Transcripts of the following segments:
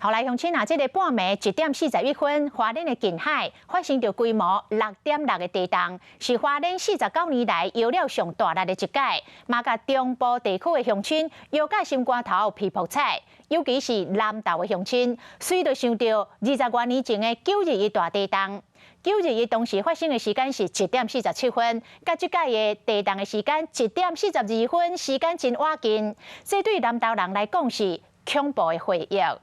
好來，鄉親啊，這个半暝1點41分，花蓮的近海發生著規模6.6的地動，是花蓮49年來搖了上大力的一擺，嘛共中部地區的鄉親搖甲心肝頭皮爆彩，尤其是南投的鄉親，隨著想著20外年前的9·21大地動。9·21當時發生的時間是1點47分，佮這擺的地動的時間1點42分，時間真倚近，這對南投人來講是恐怖的回憶。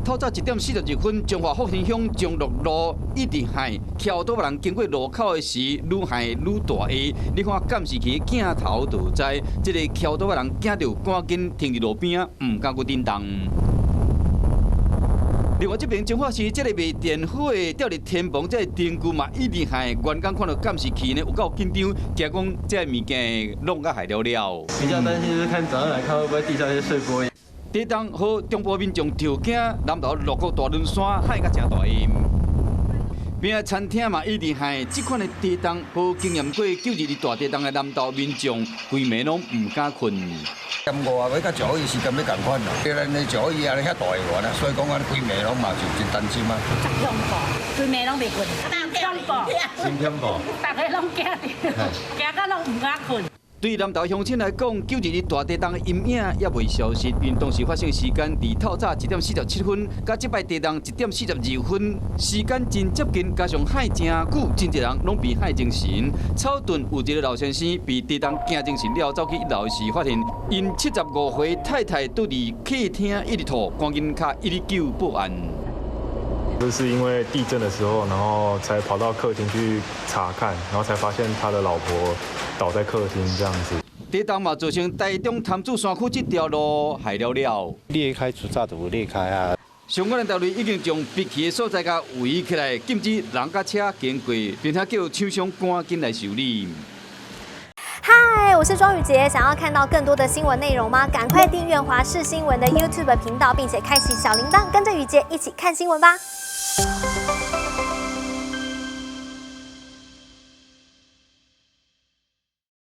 透早1點42分，彰化復興鄉中樂路一直海，橋頭人經過路口的時，愈害愈大下。你看監視器鏡頭就知，這个橋頭人驚著趕緊停佇路邊，毋敢閣振動。另外這邊彰化市這个賣電火的吊佇天棚這个燈具嘛，一直害員工看著監視器呢，有夠緊張，驚講這个物件弄甲害了了。比較擔心是看早上來看會不會地上一些碎玻璃。地動予中部民眾著驚，南投六股大崙山海甲誠大下。邊仔餐廳嘛一直害，這款的地動，予經驗過9·21大地動的南投民眾，規暝攏毋敢睏。點五啊，欲佮石虎伊時間欲仝款啦，對咱咧石虎伊按呢遐大個啦，所以講按呢規暝攏嘛是真擔心啊。足恐怖，規暝攏袂睏，恐怖，真恐怖，逐家攏驚著，驚甲攏毋敢睏。對南投鄉親來講，九二一大地動的陰影猶未消失。因當時發生的時間佇透早1點47分，佮這擺地動1點42分，時間真接近，加上海誠久，真濟人攏被害精神。草屯有一个老先生被地動驚精神了後，走去一樓時，發現𪜶75歲太太倒佇客廳一直吐，趕緊敲119報案。就是因為地震的時候，然後才跑到客廳去查看，然後才發現他的老婆倒在客廳這樣子。地動嘛造成台中潭子山區這條路害了了。裂開出早就有裂開啊！相關的單位已經將咇去的所在共圍起來，禁止人佮車經過，並且叫廠商趕緊來修理。嗨，我是莊宇傑，想要看到更多的新聞內容嗎？趕快訂閱華視新聞的 YouTube 頻道，並且開啟小鈴鐺，跟着宇傑一起看新聞吧。